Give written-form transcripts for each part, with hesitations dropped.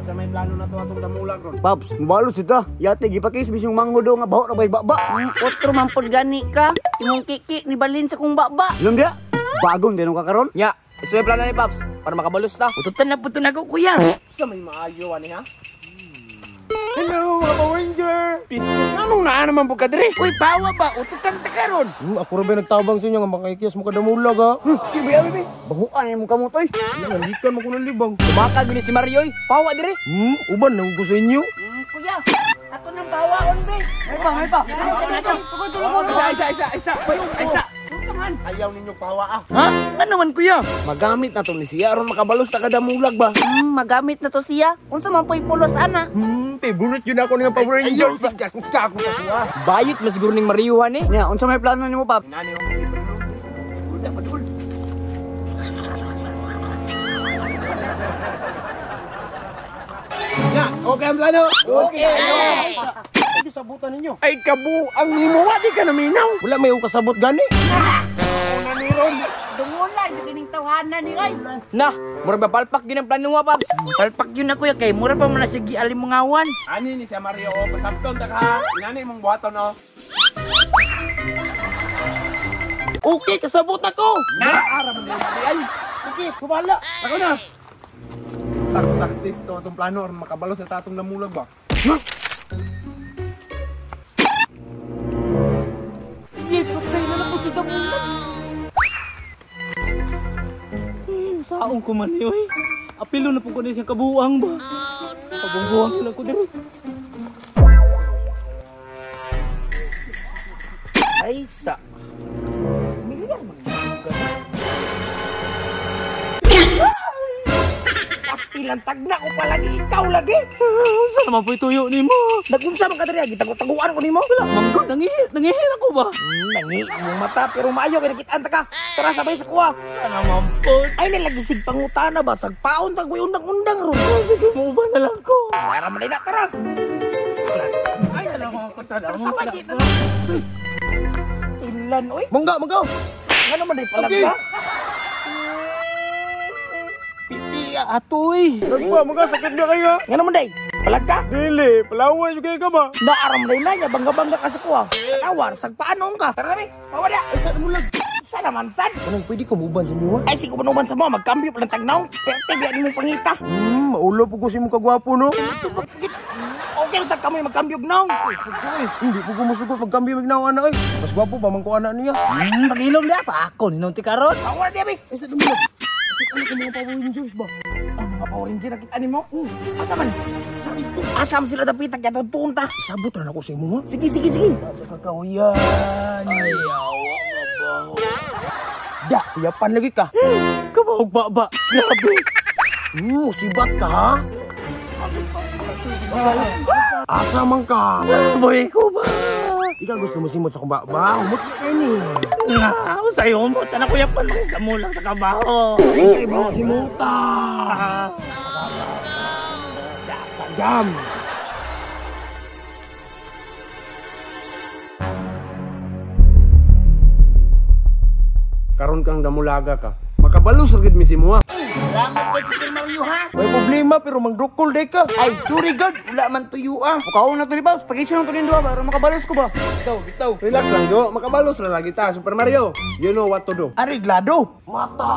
Sa may plano na to atong damulag ron. Paps, mabalo sita. Yate gipakis bisong mango do nga baho ra bay baba. Otro man pod gani ka. Imong kiki ni balin sa kong baba. Ilom dia. Bagong din ka karon. Nya, ito yung plano ni Paps para makabalos ta. Ututan na po to nago kuya. Sa may maayo ani ha. Hello mga Power Ranger. Peace. Anong naa naman po ka diri? Uy, pawa ba? Ututan ta karon. Ako ra ba nagtabang sa inyo nga makaikyas mo kadamulag ha? Sige ba abi? Bahuan imong kamot oy. Nangikan mo ko ng libang. Tumaka gyud ni si Mario oy. Pawa diri. Uban nang ko sa inyo. Kuya, ako nang pawaon be. Ay pa, Isa, isa, isa, isa. Isa. Ayaw ninyo pawa ah. Ha? Ano man kuya? Magamit na to ni siya aron makabalos ta kadamulag ba. Magamit na to siya. Unsa man po'y pulos ana? Favorite yun ako nga Power Ayaw Ranger. sige akong ka ako sa kuha. Bayot mas siguro ning Mario ni. Nya, unsa may plano nimo Pap? Nani mo padul. Ya, okay ang plano. Okay. Ay, sabutan ninyo. Ay kabu ang nimo wa di ka naminaw. Wala may kasabot gani. Dungula jud kining tawhana ni ay. Na, murag mapalpak gyud ang plano nga Paps. Palpak yun na kuya kay mura pa man na sige alimungawan. Ani ni siya Mario, oh, pasabton ta ka. Inani mong buhaton oh. Okay, kasabot ako. Naara man din ay. Okay, kumala. Ako na. Success to atong plano aron makabalos sa tatong namulag ba. Ye, patay na lang po sa damulag. Saong ko man oy. Apilo na po ko na siyang kabuang ba. Pabungbuang lang ko diri. Ay sa. Milyar man. Pastilan tagna ko palagi ikaw lagi. Unsa naman po'y tuyo nimo? Nagunsa man ka diri gitago-taguan ko nimo. Wala man ko nangihit ako ba? Nangi imong mata pero maayo kay nakitaan ta ka. Tara sabay sa kuha. Ana man po. Ay nalagisig pangutana ba sagpaon ta koy undang-undang ron. Sige mo ba na lang ko. Tara man na tara. Ay nalagi. Tara sabay di. Ilan oy. Mangga mangga. Ngano man day palagga? Piti atoy. Nagpa mga sakit na kayo. Ngano man day? Palagka? Dili, palawan jud kayo ka ba? Naaram day na niya bangga-bangga ka sa kuha. Tanawar sagpaanong ka. Tara na pawala. Ay sa mulag. Sa naman sad. Anong pwede ko muban sa inyo? Ay sige uban sa mo magkambyo pa lang tagnaw. Perte biya nimo pangita. Maulo po ko si mong kagwapo no. Okay ra tag kamoy magkambyo gnaw. Hindi po ko musugot magkambyo gnaw ana oy. Mas gwapo ba man ko ana niya? Pag-ilom dia pa ako ninunti karon. Pawala dia be. Ay sa mulag. Ano ka mga Power Rangers ba? Ang mga Power Ranger nakita nimo? Asa man? Asam sila dapit tagtuon ta. Sabot ra nako sa imo ha. Sige sige sige. Kakahuyan. Ay awa nga ba. Da, kuyapan lagi ka. Kabahog baba. Grabe. Sibat ka ha? Asa man ka? Boy ko ba? Ikaw gusto mo simot sa akong baba? Humot ka kayo ni. Nga, sa'yo mo. Tana kuyapan mga mo lang sa kabaho. Ay, ba simuta? Jam. Karon kang damulaga ka. Makabalos ra gid mi si mo. Salamat kay Super Mario ha. May problema pero mangdukol day ka. Ay, sorry God, wala man tuyo ah. Mukaon na to ni Paps. Pagisyon lang to ning duha ba aron makabalos ko ba? Bitaw, bitaw. Relax lang do, makabalos ra lagi ta Super Mario. You know what to do. Ariglado. Mata.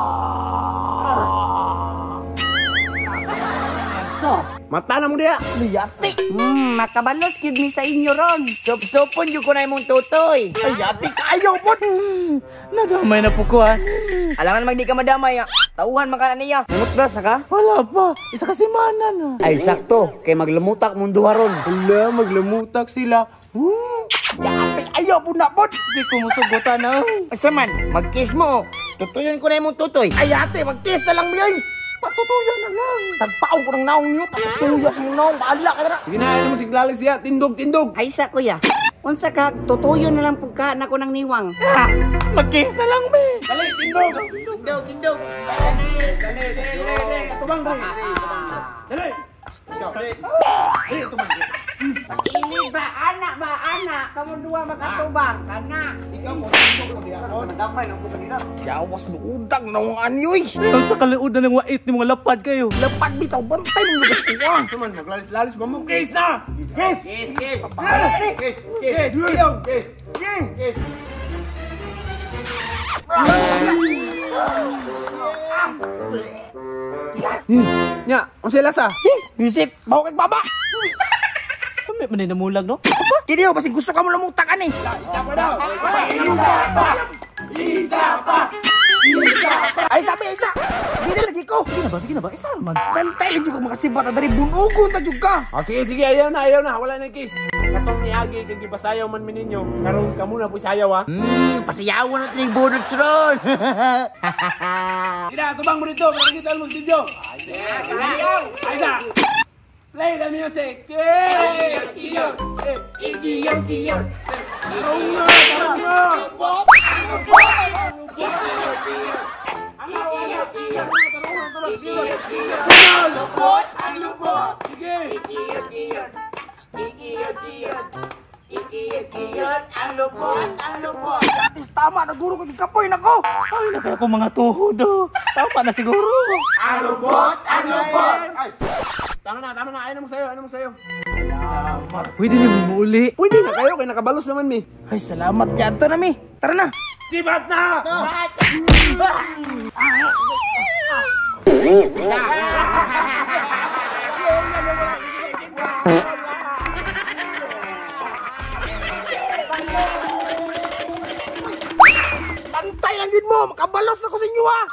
To. Mata na mo diya. Liyati. Makabalos gyud mi sa inyo ron. Sup-supon jud ko na imong tutoy. Ay, yati kayo pod. Nadamay na po ko ha. Alangan magdi ka madamay ha. Tauhan man ka na niya. Namutbras na ka? Wala pa. Isa ka semana na. Ay sakto kay maglamutak mong duha ron. Hala, maglamutak sila. Yati ayaw po na pod. Di ko musugutan na. Asa man, mag-kiss mo. Tutuyon ko na imong tutoy. Ay, ate, mag-kiss na lang mo yun. Patutuyo na lang. Sagpaon ko ng naong niyo. Patutuyo sa mong naong. Bahala ka na. Sige na, ano mo siglalis diya. Tindog, tindog. Ay sa kuya. Unsa ka tutuyo na lang pugka na ko ng niwang. Mag-kiss na lang me. Dali, tindog. Tindog, tindog. Dali. Dali, dali, dali. Tubang dali. Dali. Ikaw. Dali, tubang. Pag-ilig ba anak ba anak kamo duha makatubang kana. Ikaw mo ko diha. Damay nang ko kanina. Yawas luudang na akong anyoy. Ang sa kaliud na ng wait ni mga lapad kayo. Lapad bitaw bantay mong lugas ko ah. Tuman, maglalis-lalis ba mo? Case na! Case! Kiss, kiss. Case! Kiss, Case! kiss. Kiss. Nya, unsay lasa? Bisip, bawo kay baba. Kami man namulag no? Kini oh, basig gusto ka mo lamutak ani. Isa pa daw! Isa pa! Isa pa! Isa pa! Ay sabi isa. Di na lagi ko. Sige na ba? Isa man. Bantay lang jud ko makasibat diri bunugon ta jud ka. Oh, sige, sige, ayaw na, wala na kiss. Katong niagi kay gipasayaw man mi ninyo. Karon kamo na po sayaw ha. Pasiyawan na ting bunot ron. Ina, tubang mo dito, para kita mo video. Ay, sa. Play the music. Yeah! Iyo! Iyo! Iyo! Tarong na! Tarong na! Lupot ang lupot. Sige! Ang lupot, ang lupot. Atis tama na guro kay kapoy nako. Ay, na ko mga tuhod oh. Tama na siguro. Ang lupot, ang lupot. Ay! Tama na, tama na. Ayaw na mo sa'yo, ayaw na mo sa'yo. Pwede na mo uli. Pwede na kayo, kay nakabalos naman mi. Ay salamat kay adto na mi. Tara na. Sibat na! Bantay lang yun mo, makabalos na ko sa inyo ah.